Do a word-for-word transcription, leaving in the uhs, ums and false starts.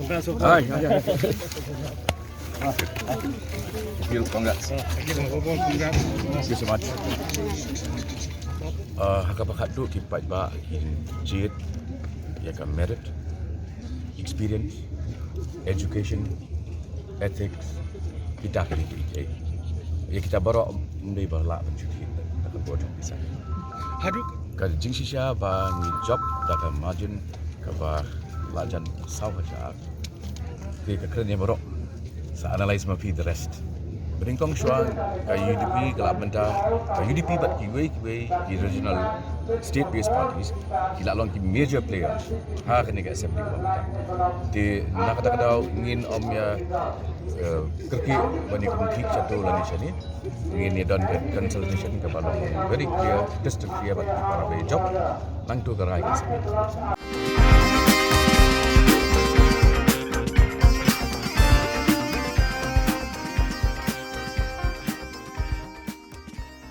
Hi, hi, hi. Feel congrats. Thank you so much. Uh, ha kaba khatduh ki paidbah kin jied ïa ka merit, experience, education, ethics, kita ki dei ki, ïa kita baroh ym dei ba lah ban shu thied da ka bor jong pisa. Haduh ka jingshisha ba ngi jop da ka margin kaba la jan saw hajar. Te ka kren ïa baroh, sa analyze ma phi the rest. Ba nyngkong shuwa ka U D P ka la mynta, ka U D P bad kiwei kiwei ki regional state based parties ki la long ki major player ha kane ka assembly ba mynta. Te na kata ka daw ngin ym ïa, eh, kyrkieh ban ïa kynthih shato lane shane. Ngin ïa don ka consultation kaba long very clear, crystal clear bad ki para ba ïa jop. Nangtu ka rai ka sdang.